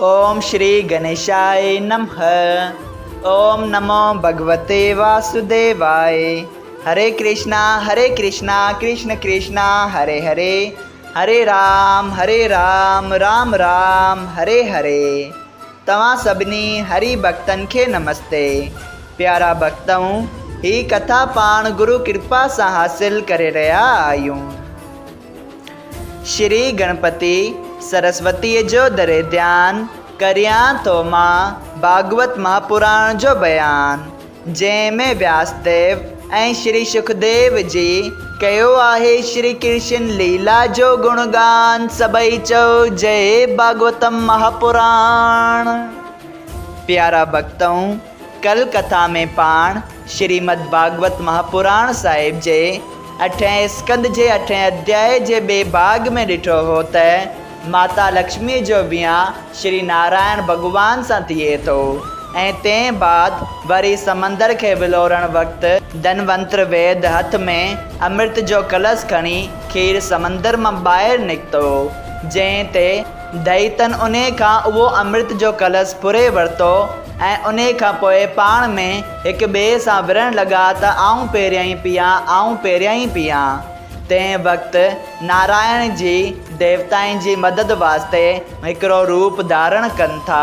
اوم شري گنيشاء نمھ اوم نمو ڀڳوتي واسوديواء هري ڪرشنا هري ڪرشنا ڪرشن ڪرشنا هري هري هري رام هري رام رام رام هري هري توهان سڀني هري ڀڳتن کي نمستي پيارا ڀڳتؤ هي ڪٿا پاڻ گرو ڪرپا سان حاصل ڪري رهيا آهيون. شري گڻپتي سرسوتيء جو دري ڌيان ڪريان ٿو مان ڀاڳوت مهاپراڻ جو بيان، جنهن ۾ وياس ديو ۽ شري شڪديو جي ڪيو آهي شري ڪرشن ليلا جو گڻگان سڀئي چئو جئي ڀاڳوتم مهاپراڻ. پيارا ڀڳتؤ! ڪل ڪٿا ۾ پاڻ شريمد ڀاڳوت مهاپراڻ صاحب جي اٺين اسڪنڌ جي اٺين اڌيائي جي ٻئي ڀاڳ ۾ ڏٺو هو ته ماتا لڪشميء جو ويان شري نارائڻ ڀڳوان سان ٿئي ٿو ۽ تنهن بعد وري سمندر کي ولوڙڻ وقت ڌنونتر ويد هٿ ۾ امرت جو ڪلس کڻي کير سمندر مان ٻاهر نڪتو جنهن تي دئيتن انهي کان اهو امرت جو ڪلس ڦري ورتو ۽ انهي کان پوء پاڻ ۾ هڪ ٻئي سان وڙهڻ لڳا ته آئون پهريائين پيان، آئون پهريائين پيان. تنهن وقت نارائڻ جي ديوتائن جي مدد واسطي هڪڙو روپ ڌارڻ ڪن ٿا،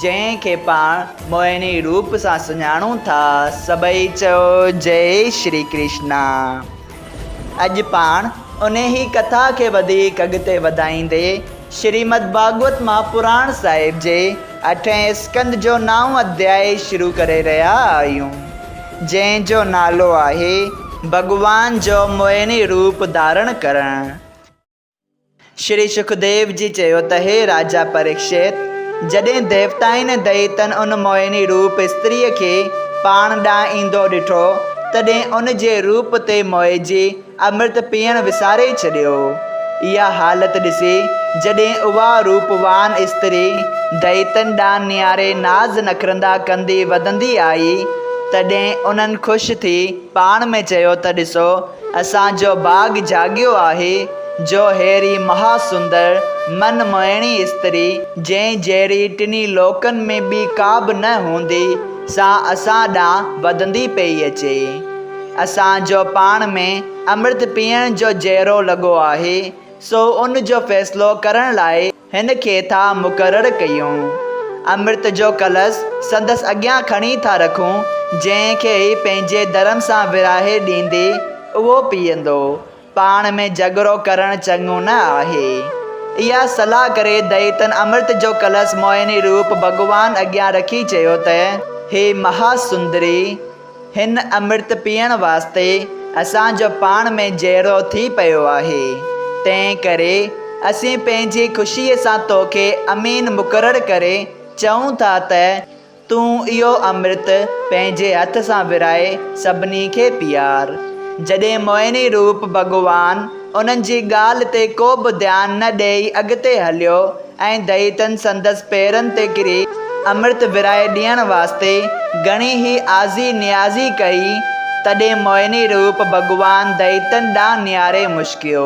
جنهن کي پاڻ موهني روپ سان سڃاڻون ٿا. سڀئي چئو جئي شري ڪرشنا. اڄ پاڻ انهي ڪٿا کي وڌيڪ اڳتي وڌائيندي شريمد ڀاڳوت مهاپراڻ صاحب جي اٺين اسڪنڌ جو نائون اڌيائي شروع ڪري رهيا آهيون، جنهن جو نالو آهي ڀڳوان جو موهني روپ ڌارڻ ڪرڻ. شري شڪديو جي چيو ته هي راجا پريڪشت! جڏهن ديوتائن ۽ دئيتن ان موهني روپ استريء کي پاڻ ڏانهن ايندو ڏٺو، تڏهن ان جي روپ تي موهجي امرت پيئڻ وساري ڇڏيو. اها حالت ڏسي جڏهن اها روپوان استري دئيتن ڏانهن نهاري ناز نخرندا ڪندي وڌندي آئي، تڏهن انهن خوش ٿي پاڻ ۾ چيو ته ڏسو، اسان جو ڀاڳ جاڳيو آهي، جو ههڙي مها سندر، من موهڻي استري، جنهن جهڙي ٽنهي لوڪن ۾ ٻي ڪا به نه هوندي، سا اسان ڏانهن وڌندي پيئي اچي. اسان جو پاڻ ۾ امرت پيئڻ جو جهيڙو لڳو آهي، سو ان جو فيصلو ڪرڻ لاء هن کي ٿا مقرر ڪيون. امرت جو ڪلس سندس اڳيان کڻي ٿا رکون، جنهن کي هي پنهنجي ڌرم سان ورهائي ڏيندي، اهو پيئندو. پاڻ ۾ جهڳڙو ڪرڻ چڱو نه آهي. اها صلاح ڪري دئيتن امرت جو ڪلس موهني روپ ڀڳوان اڳيان رکي چيو ته، هي مها سندري! هن امرت پيئڻ واسطي اسان جو پاڻ ۾ جهيڙو ٿي پيو آهي، تنهن ڪري اسين پنهنجي خوشيء سان توکي امين مقرر ڪري چئون ٿا ته تون اهو امرت پنهنجي هٿ سان ورهائي سڀني کي پيار. جڏهن موهني روپ ڀڳوان انهن جي ڳالهه تي ڪو به ڌيان نه ڏيئي اڳتي هليو ۽ دئيتن سندس پيرن تي ڪري امرت ورهائي ڏيڻ واسطي گهڻي ئي آزي نيازي ڪئي، تڏهن موهني روپ ڀڳوان دئيتن ڏانهن نهاري مشڪيو.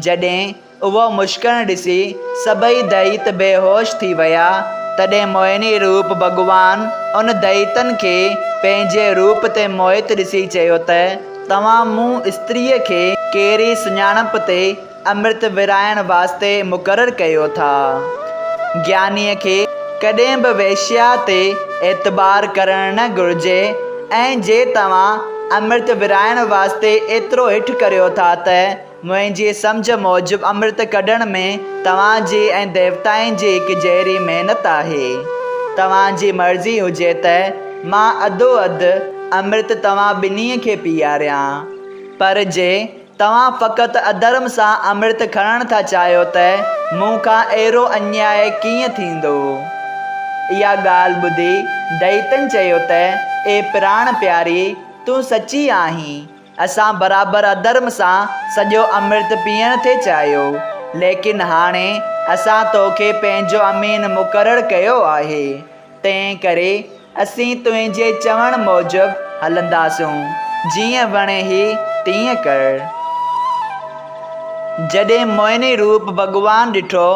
جڏهن اهو مشڪڻ ڏسي سڀئي دئيت بيهوش ٿي ويا، تڏهن موهني روپ ڀڳوان ان دئيتن کي پنهنجي روپ تي موهت ڏسي چيو ته، توهان مون استريء کي ڪهڙي سڃاڻپ تي امرت ورهائڻ واسطي مقرر ڪيو ٿا. گيانيء کي ڪڏهن به وئشيا تي اعتبار ڪرڻ نه گهرجي ۽ جي توهان امرت ورهائڻ واسطي ايترو هٺ ڪريو ٿا ته منهنجي سمجهه موجب امرت ڪڍڻ ۾ توهان جي ۽ ديوتائن جي هڪجهڙي محنت آهي. توهان جي مرضي هجي ته مان اڌو اڌ امرت توهان ٻنهي کي پيئاريان. پر جي توهان فقط اڌرم سان امرت کڻڻ ٿا چاهيو ته مون کان اهڙو انياء ڪيئن ٿيندو؟ اها ڳالهه ٻڌي دئيتن چيو ته اي پراڻ پياري، تون سچي آهين. اسان برابر اڌرم سان سڄو امرت پيئڻ ٿي چاهيو، ليڪن هاڻي اسان توکي پنهنجو امين مقرر ڪيو آهي. تنهن ڪري اسين تنهنجي چوڻ موجب هلنداسون، جيئن وڻيئي تيئن ڪر. جڏهن موهني روپ ڀڳوان ڏٺو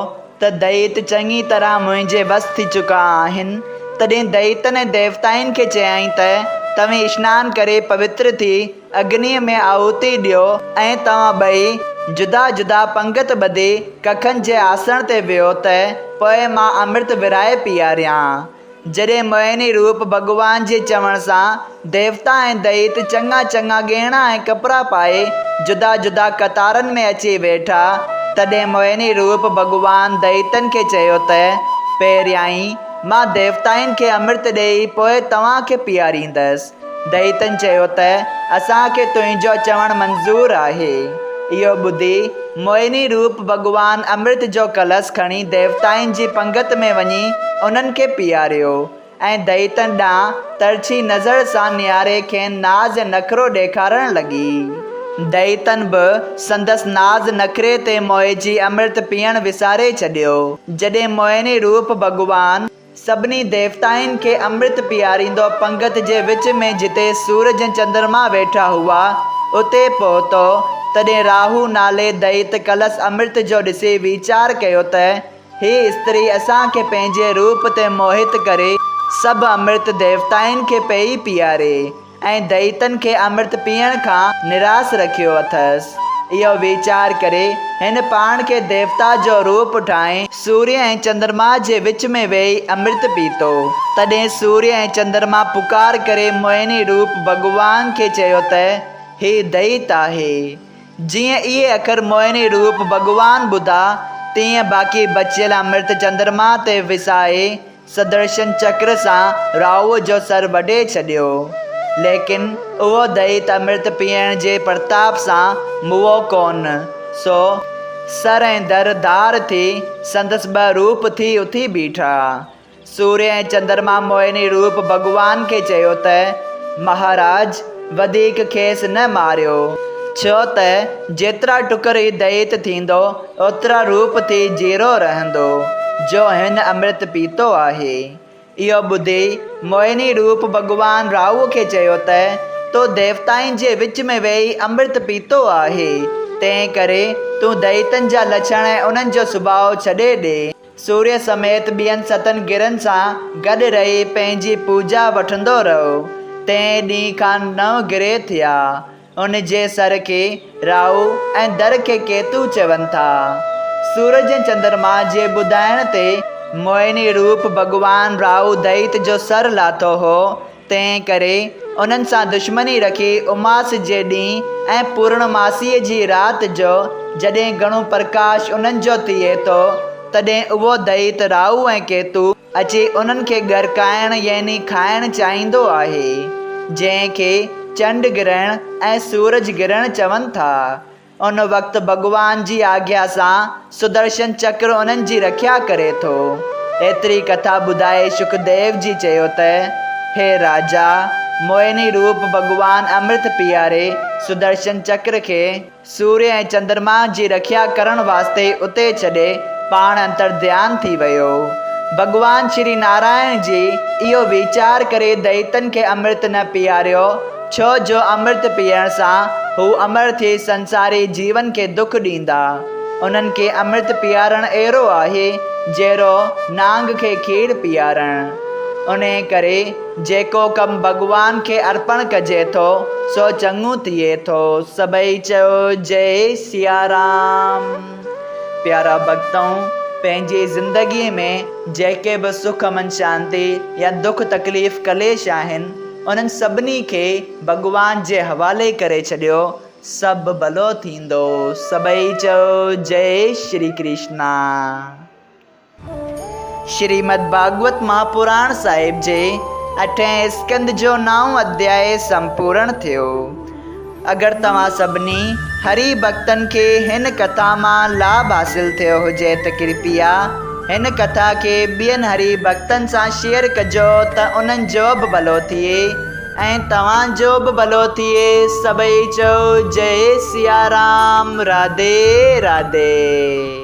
ته دئيت چڱي طرح منهنجي وس ٿي چڪا آهن. تڏهن دئيتن ۽ ديوتائن کي چيائين ته، توهين اشنان ڪري پوتر ٿي اگنيء ۾ آهوتي ڏيو ۽ توهان ٻئي جدا جدا پنگت ٻڌي ڪکن جي آسڻ تي ويهو ته پوء مان امرت ورهائي پياريان. جڏهن موهني روپ ڀڳوان جي چوڻ سان ديوتا ۽ دئيت چڱا چڱا ڳهڻا ۽ ڪپڙا پائي جدا جدا قطارن ۾ اچي ويٺا، تڏهن موهني روپ ڀڳوان دئيتن کي چيو ته، پهريائين مان ديوتائن کي امرت ڏيئي پوء توهان کي پياريندس. دئيتن چيو ته، اسان کي تنهنجو چوڻ منظور آهي. اهو ٻڌي، موهني روپ ڀڳوان امرت جو ڪلس کڻي ديوتائن جي پنگت ۾ وڃي انهن کي پياريو ۽ دئيتن ڏانهن ترڇي نظر سان نهاري کين ناز ۽ نخرو ڏيکارڻ لڳي. دئيتن به سندس ناز نخري تي موهجي امرت پيئڻ وساري ڇڏيو. جڏهن موهني روپ ڀڳوان. سڀني ديوتائن کي امرت پياريندو پنگت جي وچ ۾ جتي سورج ۽ چندرما ويٺا هئا، اتي پهتو. تڏهن راهو نالي دئيت ڪلس امرت جو ڏسي ويچار ڪيو ته، هيء استري اسان کي پنهنجي روپ تي موهت ڪري سڀ امرت ديوتائن کي پئي پياري. ۽ دئيتن کي امرت پيئڻ کان نراس رکيو اٿس. اهو ويچار ڪري هن پاڻ کي ديوتا جو روپ ٺاهي سوريه ۽ چندرما جي وچ ۾ ويهي امرت پيتو. تڏهن سوريه ۽ چندرما پڪار ڪري موهني روپ ڀڳوان کي چيو ته هي دئيت آهي. جيئن اهي اکر موهني روپ ڀڳوان ٻڌا، تيئن باقي بچيل امرت چندرما تي وسائي سدرشن چڪر سان راهوء جو سر وڍي ڇڏيو. ليڪن اهو دئيت امرت پيئڻ جي پرتاپ سان موئو ڪونه، سو سر ۽ در ڌار ٿي سندس ٻه روپ ٿي اٿي بيٺا. سوريه ۽ چندرما موهني روپ ڀڳوان کي چيو ته، مهاراج! وڌيڪ کيس نه ماريو، ڇو ته جيترا ٽڪر هي دئيت ٿيندو، اوترا روپ ٿي جيئرو رهندو، جو هن امرت پيتو آهي. اهو ٻڌي موهني روپ ڀڳوان راهوء کي چيو ته، تو ديوتائن جي وچ ۾ ويهي امرت پيتو آهي، تنهن ڪري تون دئيتن جا لڇڻ ۽ انهن جو سڀاء ڇڏي ڏي. سوريه سميت ٻين ستن گرهن سان گڏ رهي پنهنجي پوڄا وٺندو رهو. تنهن ڏينهن کان نو گرهه ٿيا. ان جي سر کي راهو ۽ در کي ڪيتو چون ٿا. سورج ۽ چندرما جي ٻڌائڻ تي موهني روپ ڀڳوان راهو دئيت جو سر لاٿو هو، تنهن ڪري انهن سان دشمني رکي اماس جي ڏينهن ۽ پورڻماسيء جي رات جو جڏهن گهڻو پرڪاش انهن جو ٿئي ٿو، تڏهن اهو دئيت راهو ۽ ڪيتو اچي انهن کي ڳرڪائڻ يعني کائڻ چاهيندو آهي، جنهن کي چنڊ گرهڻ ۽ سورج گرهڻ چون ٿا. ان وقت ڀڳوان جي آگيا سان سدرشن چڪر انهن جي رکيا ڪري ٿو. ايتري ڪٿا ٻڌائي شڪديو جي چيو ته، هي راجا! موهني روپ ڀڳوان امرت پياري سدرشن چڪر کي، سوريه ۽ چندرما جي رکيا ڪرڻ واسطي اتي ڇڏي پاڻ انترڌيان ٿي ويو. ڀڳوان شري نارائڻ جي اهو ويچار ڪري دئيتن کي امرت نه پياريو، ڇو جو امرت پيئڻ سان هو امر ٿي سنساري جيون کي دک ڏيندا. انهن کي امرت پيارڻ اهڙو آهي، جهڙو نانگ کي کير پيارڻ. انهيء ڪري جيڪو ڪم ڀڳوان کي ارپڻ ڪجي ٿو، سو چڱو ٿئي ٿو. سڀئي چيو جئي سيارام. پيارا ڀڳتؤ! پنهنجي زندگيء ۾ جيڪي به سک امن شانتي يا دک تڪليف ڪليش آهن، انهن سڀني کي ڀڳوان جي حوالي ڪري ڇڏيو، سڀ ڀلو ٿيندو. سڀئي چيو جئي شري ڪرشنا. شريمد ڀاڳوت مهاپراڻ صاحب جي اٺين اسڪنڌ جو نائون اڌيائي سمپورڻ ٿيو. اگر توهان سڀني هري ڀڳتن کي هن ڪٿا مان لاڀ حاصل ٿيو هجي ته ڪرپيا هن ڪٿا کي ٻين هري ڀڳتن سان شيئر ڪجو ته انهن جو به ڀلو ٿئي ۽ توهان جو به ڀلو ٿئي. سڀئي چئو جئي سيارام راڌي راڌي.